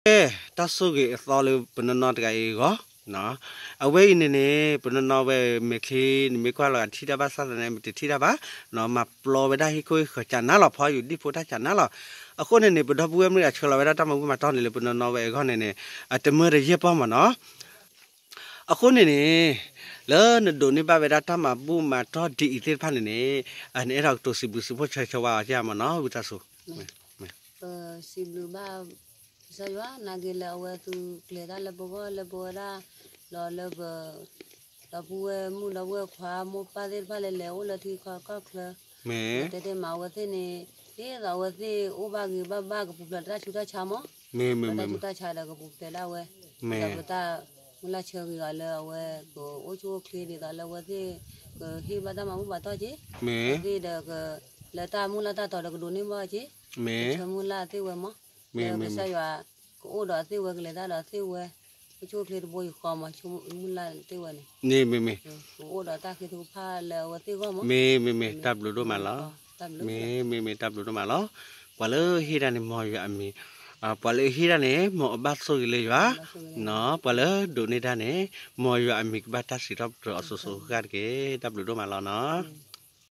ကဲ, တၢ်ဆိၣ်ဂ့ၤအသီလၢပနီၢ်နီၢ်တဂၤအံၤအဂီၢ်, အဝဲအံၤန့ၣ်န့ၣ် ပနီၢ်နီၢ်ဝဲမဲာ်ချံ နမ့ၢ်ကွၢ်လီၤဂာ်ထံၣ်တၢ်ဘၣ်ဆၣ်သနာ်က့ မ့ၢ်တထံၣ်တၢ်ဘၣ်, မၤပျီဝဲဒၣ်ဟံၣ်ခိၣ်ဟံၣ်ဃၢၤကၢ်နါလီၤ ဖီယူၤဒံၣ်ဖိတၢ်ကၢ်နါလီၤ. အဃိန့ၣ်န့ၣ် ပဒီပုၢ်ဝဲၢ်မုၣ်အဆှၢလီၤဝဲဒၣ်တၢ်မၤဘူၣ်မၤတီၢ်န့ၣ်လၢပနီၢ်နီၢ်ဝဲအဂီၢ်န့ၣ်န့ၣ် အတမၢတယဲၢ်ပီၢ်မးနီၤ. အဃိန့ၣ်န့ၣ် လၢနဒိးန့ၢ်ဘၣ်ဝဲဒၣ်တၢ်မၤဘူၣ်မၤတီၢ်ဒ်အံၤသ့ၣ်တဖၣ်န့ၣ်န့ၣ် နအဲၣ်ဒိးကတိၤစံးဘျုးစံးဖှိၣ်ဆၢဂ့ၤဆၢဝါအီၤဧါမးနီၤ ဝံသးစူၤ. ပစံးဘျုးဘၣ် ကစၢ်ယွၤ နာ်က့လၢအဝဲသူကျဲၤတၢ်လၢပဂီၢ်လၢပဝဲဒၣ် ဒီးလၢပ ဒီပုၢ်ဝဲၢ်မုၣ်ဒီပုၢ်ဝဲၢ်ခွါမိၢ်ပၢ်သ့ၣ်တဖၣ်လၢလဲၤအိၣ်လၢထံကီၢ်ချၢ တဲတဲမးအဝဲသ့ၣ်န့ၣ် ဒ်သိးအဝဲသ့ၣ်အိၣ်ဘၣ်ဂ့ၤဘၣ်ဘၣ်ကပူၤဖျဲးတၢ်ဆူးတၢ်ဆါမး တၢ်ဆူးတၢ်ဆါဒီးကပူၤဖျဲးဒၣ်ဝဲ ဒီးပတၢ်မုၢ်လၢ်ဆၢဂ့ၤအီၤလၢအဝဲကအိၣ်ဆူၣ်အိၣ်ချ့ဒ်သိးလၢအဝဲသ့ၣ် ကဟ့ၣ်ဘၣ်တၢ်မၤဘူၣ်မၤတီၢ်က့ၤ အဝဲသ့ၣ်ဒီး လၢတၢ်မုၢ်လၢ်တၢ်တီဒီးကဒိးန့ၢ်ဘၣ်က့ၤ ကဆၢမုၢ်လၢ်သ့ၣ်ဝဲမး လၢကစၢ်ယွၤ ကအိၣ်ဒီးအသ့ၣ်ဝဲ ကလဲၤတၢ်ဒီးအသ့ၣ်ဝဲ အိၣ်ဆူၣ်အိၣ်ချ့တဘိယူၢ်ဃီမး ဆၢမုၢ်လၢ်သ့ၣ်ဝဲန့ၣ် မ့ၢ်မ့ၢ်မ့ၢ် ကအိၣ်ဒီးတၢ်ဃ့ထုကဖၣ်လၢအဝဲသ့ၣ်ဂီၢ်မး မ့ၢ်မ့ၢ်မ့ၢ် တၢ်ဘျုးဒိၣ်မးလီၤ. မ့ၢ်မ့ၢ်မ့ၢ် တၢ်ဘျုးဒိၣ်မးလီၤ. ပှၤလၢဟ့ၣ်တၢ်န့ၣ် မ်ယွၤအမံၤ ပှၤလၢဟ့ၣ်တၢ်န့ၣ် မ်အဘၣ်ဆိၣ်ဂ့ၤလၢယွၤ ပှၤလၢဒိးန့ၢ်တၢ်န့ၣ် မ်ယွၤအမံၤကဘၣ်တၢ်စံးထီၣ်ပတြၢၤအီၤစိၤစိၤအဃၣ်ဃၣ်တက့ၢ်. တၢ်ဘျုးဒိၣ်မးလီၤနီၤ.